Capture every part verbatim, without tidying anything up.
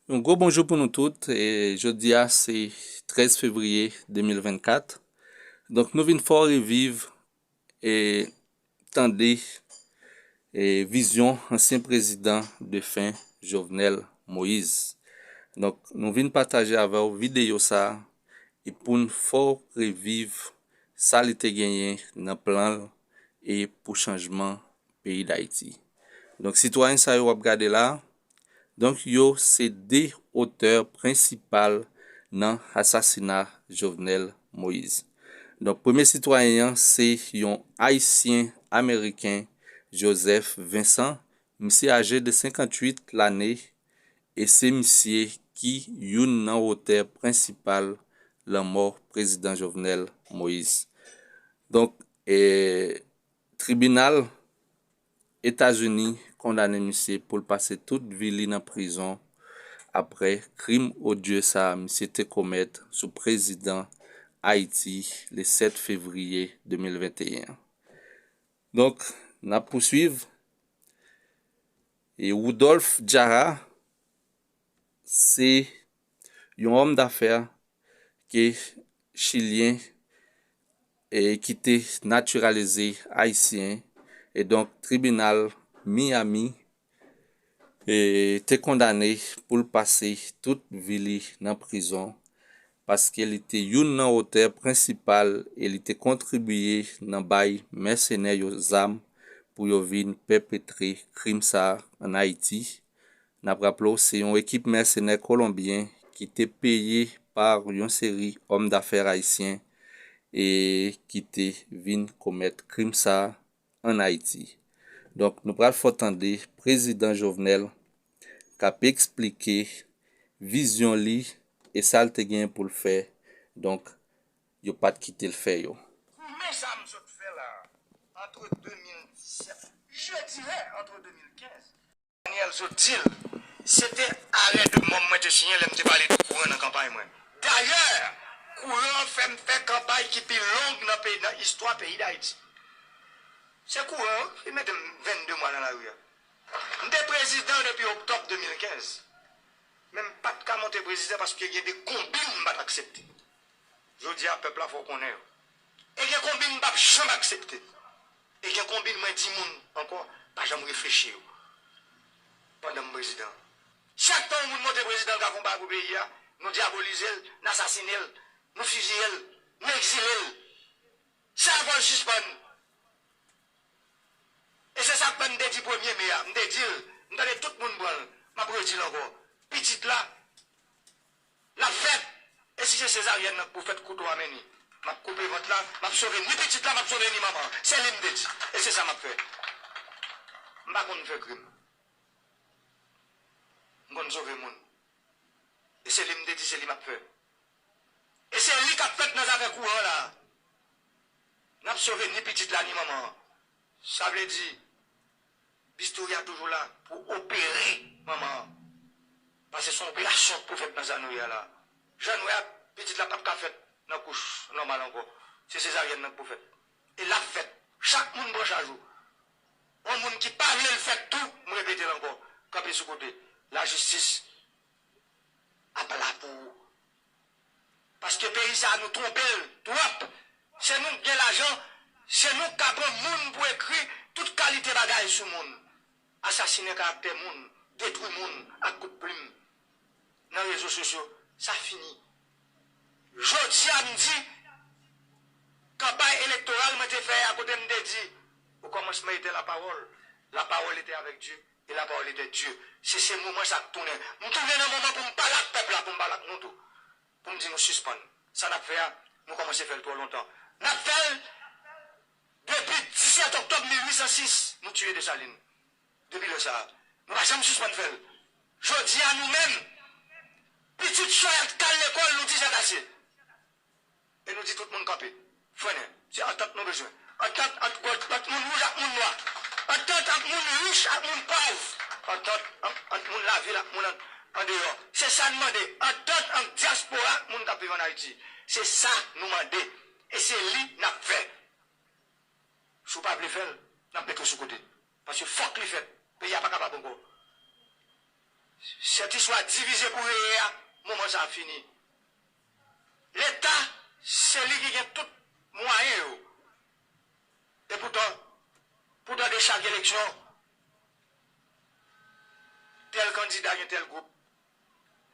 Yon gwo bonjou pou nou tout. E jodi a se trèz fevriye de mil vennkat. Donk, nou vin fè w reviv e tande e vizyon ansyen prezidan defen Jovenel Moïse. Donk, nou vin pataje avè w videyo sa a e pou n fè w reviv sa li te genyen nan plan l e pou chanjman peyi Dayiti. Donk, sitwayen sa yo w ap gade la, donk, yo se de otè prensipal nan asasina Jovenel Moïse. Donk, premye sitwayen an se yon Ayisyen Ameriken, Joseph Vincent. Misye aje de senkanntuit lane e se misye ki youn nan otè prensipal lanmò prezidan Jovenel Moïse. Donk, e, tribinal Etazini kondane misye pou l pase tout vi li nan prizon apre krim odye sa a misye te komèt sou prezidan Ayiti le sèt fevriye de mil venteyen. Donk, n ap pouswiv. E Rudolph Jara se yon òm dafè ke chilyen e ki te natiralize ayisyen. E donk, tribinal Miami e te kondane pou l pase tout vi li nan prizon, paske li te youn nan otè prensipal e li te kontribye nan bay mèsenè yo zam pou yo vin pèpetre krim sa a ann Ayiti. N ap raple w, se yon ekip mèsenè kolonbyen ki te peye pa yon seri òm dafè ayisyen e ki te vin komèt krim sa a ann Ayiti. Donk, nou pral fè w tande prezidan Jovenel k ap eksplike vizyon li e sa l te gen pou l fè. Donk, yo pa t kite l fè yo. Goumen sa m sot fè la, antre de mil disèt, je dirais antre de mil kenz, Daniel sot di l, se te arè de mò mwen te siyen lè m te pale de kouran nan kanpay mwen. Dayè, kouran fè m fè kanpay ki pi long nan peyi, nan istwa peyi Dayiti. Se kouran wi ki mete m vennde mwa nan lari a. M te prezidan depi oktòb de mil kenz. Men m pa t ka monte prezidan paske gen de konbin m pa t aksepte. Jodi a, pèp la fò w konnen yo. E gen konbin m p ap janm aksepte. E gen konbin mwen di moun ankò, pa janm reflechi yo. Pandan m prezidan. Chak tan yon moun monte prezidan, l ka fè yon bagay pou peyi a, nou dyabolize l, n asasinen l, nou fiziye l, nou egzile l. Sa fò l sispann. E se sa k fè m te di premye me a, m te di l, m tande tout moun pran l, m ap redi l ankò. Pitit la, l ap fèt. E si se sezaryèn nan k pou fèt, kouto a men ni. M ap koupe vant la, m ap sove ni pitit la, m ap sove ni manman an. Se li m te di. E se sa m ap fè. M pa konn fè krim. M konn sove moun. E se li m te di, se li m ap fè. E se li k ap fèt nan zafè kouran la. N ap sove ni pitit la, ni manman an. Sa vle di, bistouri a toujou la pou opere manman an. Paske se yon operasyon k pou fèt nan sa nou ye a la. Jan nou wè a, pitit la p ap ka fèt nan kouch nòmal ankò. Se sezaryèn nan k pou fèt. E l ap fèt. Chak moun pran chaj ou. Yon moun ki pa vle l fèt tou, m repete l ankò, kanpe sou kote. Lajistis ap la pou ou. Paske peyi sa a, nou twonpe l twòp. Se nou k gen lajan, se nou k ka pran moun pou ekri tout kalite bagay sou moun. Asasinen karaktè moun, detwi moun ak kout plim nan rezo sosyo, sa fini. Jodi a, m di, kanpay elektoral mwen te fè a, kote m te di, au commencement était la parole, la parole était avec Dieu, et la parole était Dieu. Se, se moman sa k tounen. M tounen nan moman pou m pale ak pèp la, pou m pale ak nou tou. Pou m di nou sispann. Sa n ap fè a, nou kòmanse fè l twò lontan. N ap fè l depi disèt oktòb mil uit san sis, nou tiye Desalin. Depi lè sa a, nou pa janm sispann fè l. Jodi a, nou menm, pitit Soyat k al lekòl, nou di sèt ase. E nou di tout moun kanpe. Frennen. Se antant nou bezwen. Antant ant, ant moun wouj ak moun nwa. Antant ant moun rich ak moun pòv. Antant ant, ant moun lavil ak moun an, andeyò. Se sa n mande. Antant ant dyaspora ak moun k ap viv ann Ayiti. Se sa nou mande. E se li n ap fè. Si w pa vle fè l, n ap mete w sou kote. Paske fòk li fèt. Peyi a pa kapab ankò. Sèt istwa divize pou reye a, moman sa a fini. Leta, se li ki gen tout mwayen yo. E poutan, poutan de chak eleksyon, tèl kandida gen tèl gwoup.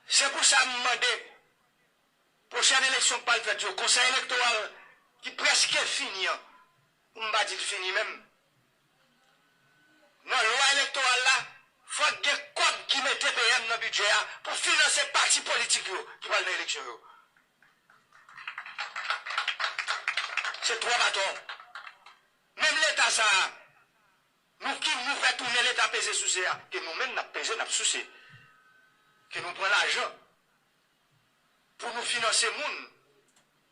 Se pou sa m mande, pwochèn eleksyon k pral fèt yo, konsèy elektoral ki prèske fini an, pou m pa di l fini menm, nan lwa elektoral la, fòk gen kòb ki mete P M nan bidjè a pou finanse pati politik yo ki pral nan eleksyon yo. Se twòp atò. Menm leta sa a, nou ki nou fè tounen leta peze souse a, ke nou menm n ap peze, n ap souse. Ke nou pran lajan pou nou finanse moun,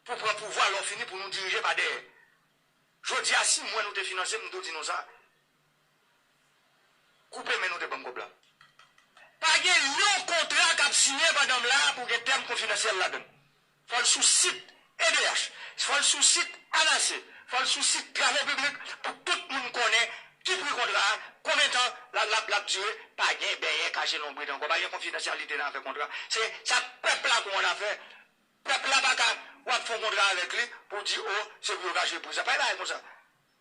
pou pran pouvwa, lè w fini pou nou dirije pa dèyè. Jodi a, si m wè nou te finanse m, m tou di nou sa. Koupe men nou te ban m kòb la. Pa gen yon kontra k ap siyen pandan m la pou gen tèm konfidansyèl ladan l. Fò l sou sit E D H, fò l sou sit ANASE, fò l sou sit Travo Piblik pou tout moun konnen ki pri kontra a, konbyen tan l ap, l ap, l ap dire, pa gen benyen kache lonbrit ankò, pa gen konfidansyalite nan afè kontra. Se sa pèp la pou ann afè. Pèp la pa ka, w ap fè yon kontra avèk li pou w di, o, se pou yo kache pri sa. Pa gen bagay konsa.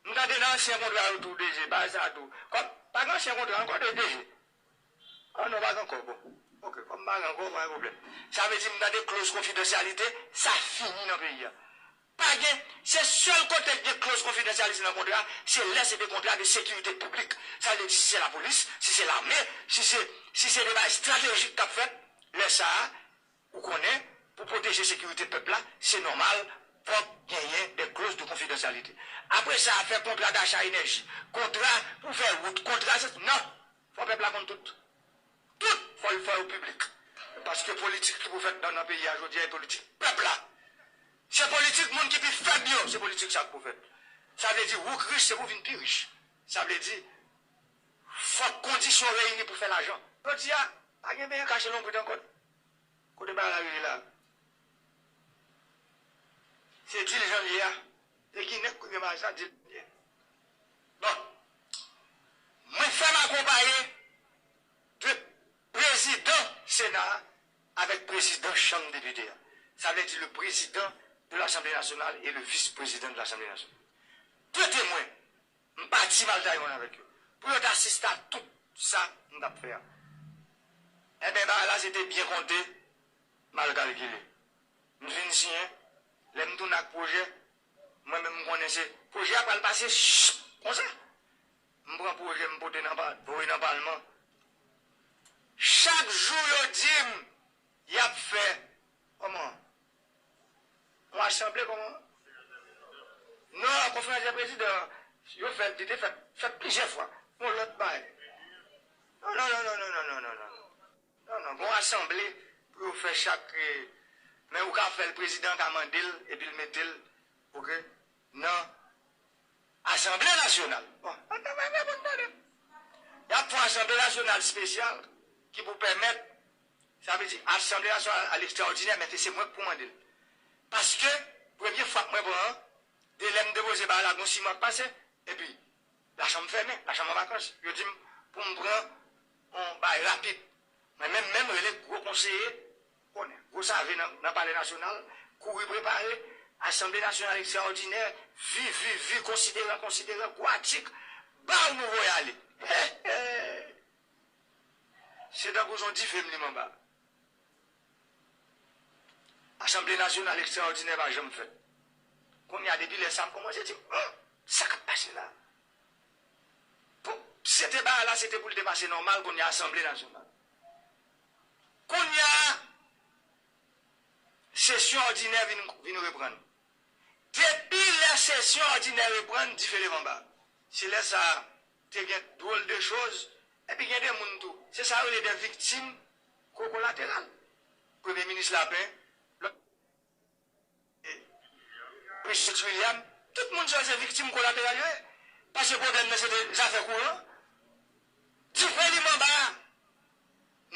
M tande nan ansyen kontra yo tou, D G, bagay sa tou. Kòm, pa gen ansyen kontra ankò, D G. Ah non, pa gen ankò, bon. Ok, kòm pa gen ankò, pa gen pwoblèm. Sa vle di, m tande kloz konfidansyalite, sa fini nan peyi a. Pa gen, se sèl kote k gen kloz konfidansyalite nan kontra, se lè se de kontra de sekirite piblik. Sa vle di, si se lapolis, si se lame, si se, si se de bagay estratejik k ap fèt, lè sa a, ou konnen, pou pwoteje sekirite pèp la, se nòmal, fòk genyen de kloz de konfidansyalite. Apre sa, fè kontra dacha enèji, kontra pou fè wout, kontra se, non, fò pèp la konn tout. Tout, fò l fè yo piblik. Paske politik ki pou fèt nan, nan peyi a jodi a, e politik pèp la. Se politik moun ki pi fèb yo, se politik sa k pou fèt. Sa vle di, ou k rich, se pou vin pi rich. Sa vle di, fòk kondisyon reyini pou fè lajan. Jodi a, pa gen benyen kache lonbrit ankò. Kote bagay la rele la? Se di l jan l ye a. Se Ginen k koupe bagay sa, di l jan l ye. Bon. Mwen fè m akonpaye de prezidan Sena a avèk prezidan Chanm Depite a. Sa vle di le président de l'Assemblée nationale et le vice-président de l'Assemblée nationale. De temwen. M pati m al Taiwan avèk yo. Pou yo t asiste a tout sa m t ap fè a. Enben, bagay la se te byen konte, mal kalkile. M fin siyen, lè m tounen ak pwojè, mwen menm m konnen se pwojè a pral pase, ch, konsa. M pran pwojè, m pote nan pa, voye nan palman. Chak jou yo di m, y ap fè, kòman? Yon asanble, kòman? Non, konferans de prezidan, yo fè l, li te fèt, fèt plizyè fwa. Yon lòt bagay. Non, non, non. Non, non, gen yon asanble pou yo fè chak, eh, men ou ka fè l, prezidan ka mande l, epi l mete l, oke, nan Asanble Nasyonal. Bon, ann tande, ann tande. Y ap fè yon Asanble Nasyonal espesyal ki pou pèmèt, sa vle di, Asanble Nasyonal a lekstraòdinè, men se mwen k pou mande l. Paske, premye fwa k mwen pran an, de lè m depoze bagay la, gon sis mwa k pase, epi lachanm fèmen, lachanm an vakans. Yo di m pou m pran yon bagay rapid. Mwen menm, menm rele gwo konseye, konnen, gwo save nan, nan Palè Nasyonal, kouri prepare, Asanble Nasyonal Ekstraòdinè, vi, vi, vi, konsideran, konsideran, gwo atik, baw nou voye ale. Se tankou se yon dife m limen anba. Asanble Nasyonal Ekstraòdinè pa janm fèt. Kounye a, depi lè sa, m kòmanse di, "Hum, sa k ap pase la?" Pou, se te bagay la, se te pou l te pase nòmal, kounye a, Asanble Nasyonal. Kounye a, sesyon òdinè vin, vin reprann. Depi lè sesyon òdinè reprann, dife leve anba. Se lè sa a, te gen dwòl de choz, epi gen de moun tou. Se sa yo rele de viktim ko-, kolateral. Premye minis Lapen, lòt, e, Pristich William, tout moun sa yo se viktim kolateral yo ye. Paske pwoblèm nan se te zafè kouran. Dife limen anba a.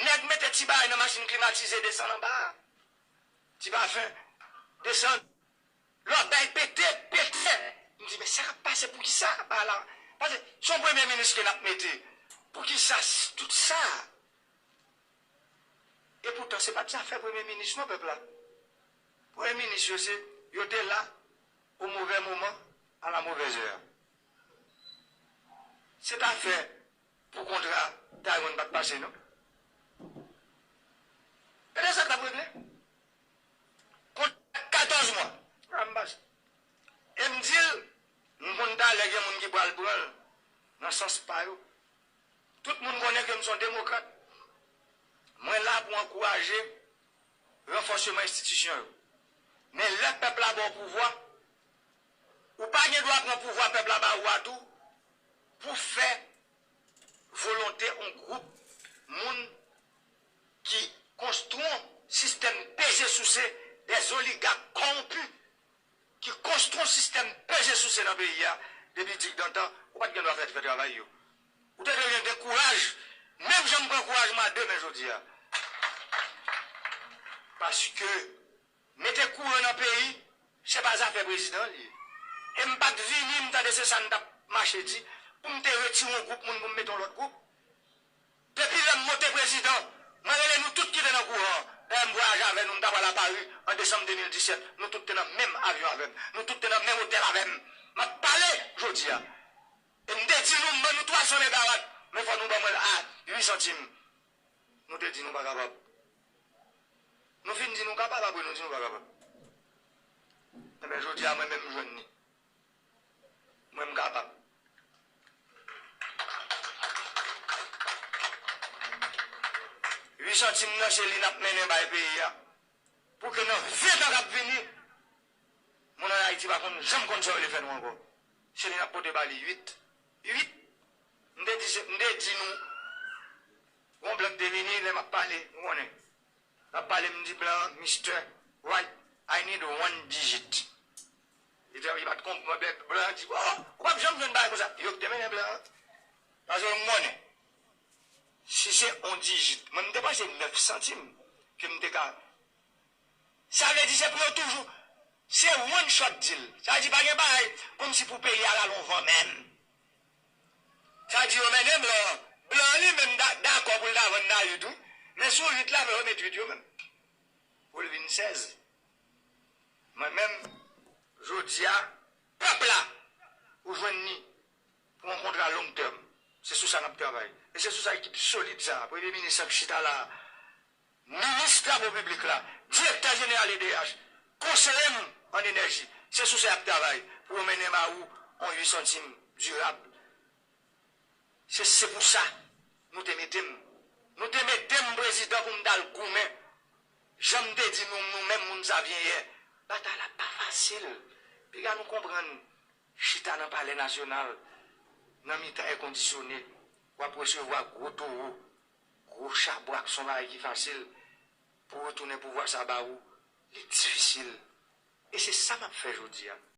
Nèg mete ti bagay nan machin klimatize, desann anba a. Ti pafen, desann. Lòbèy pete, pete. M di, "Men sa k ap pase, poukisa bagay la?" Paske se yon premye minis ke n ap mete. Poukisa s-, tout sa? Poutan, se pa t zafè premye minis non, pèp la. Premye minis yo, se, yo te la au mauvais moment, à la mauvaise heure. Se ta fè pou kontra Taiwan pa t pase, non. Gade sa k ap regle. Kontra katòz mwa. A, m pase. E m di l, m konn talè gen moun ki pral pran l nan sans pa yo. Tout moun konnen ke m se yon demokrat. Mwen la pou ankouraje ranfòseman enstitisyon yo. Men lè pèp la ba w pouvwa, ou pa gen dwa pran pouvwa pèp la ba ou a tou pou fè volonte yon gwoup moun ki konstwi yon sistèm peze souse, des oligarques corrompus ki konstwi yon sistèm peze souse nan peyi a depi digdantan, ou pa t gen dwa fè, fè travay yo. Ou te dwe gen kouraj, menm jan m pran kouraj mwen a de men jodi a. Paske mete kouran nan peyi, se pa zafè prezidan li ye. E m pa t vini, m tande se sa n t ap mache di, pou m te retire yon gwoup moun pou m mete yon lòt gwoup. Depi lè m monte prezidan, mwen rele nou tout ki te nan kouran an. Dayè, m vwayaje avè nou, m t ap al a Pari an desanm de mil disèt. Nou tout te nan menm avyon avè m. Nou tout te nan menm otèl avè m. M ap pale jodi a. E m te di nou, m ban nou twa san megawat, men fò nou ban mwen l a uit santim. Nou te di nou pa kapab. Nou fin di nou kapab, apre nou di nou pa kapab. Enben, jodi a, mwen menm, m jwenn li. Mwen, m kapab. Uit santim nan, se li n ap mennen bay peyi a. Pou ke nan ven tan k ap vini, moun ann Ayiti pa konn janm konn sa yo vle fè nou ankò. Se li n ap pote ba li uit. Uit. M te di, se- m te di nou, gon blan k te vini, lè m ap pale, nou konnen. M ap pale, m di blan, Mister White, I need one digit. Li te, li pa t konprann, blan an di, oh, ou p ap janm jwenn bagay konsa. Yo k te mennen blan an. Paske m konnen, si se yon digit, mwen, m te panse nèf santim ke m te ka. Sa vle di se pou yo toujou, se one shot deal. Sa vle di pa gen bagay kòmsi pou peyi a al on van menm. Sa di yo mennen blan an. Blan an li menm da- dakò pou l ta vann nan uit, wi. Men sou uit la, fò yo met uit yo menm. Pou l vin sèz. Mwen menm, jodi a, pèp la, ou jwenn li pou yon kontra long tèm. Se sou sa n ap travay. E se sou sa ekip solid sa a, premye minis an k chita la a, minis travo piblik la, direktè jeneral E D H, konseye m an enèji, se sou sa y ap travay pou yo mennen ba ou yon uit santim dirab. Se, se pou sa nou te mete m. Nou te mete m prezidan pou m t al goumen. Jan m te di nou, nou menm moun Savyen yè, batay la pa fasil. Piga nou konprann, chita nan Palè Nasyonal, nan mitan èkondisyone, w ap resevwa gwo towo, gwo chabrak, se yon bagay ki fasil. Pou retounen pouvwa sa ba ou, li difisil. E se sa m ap fè jodi a.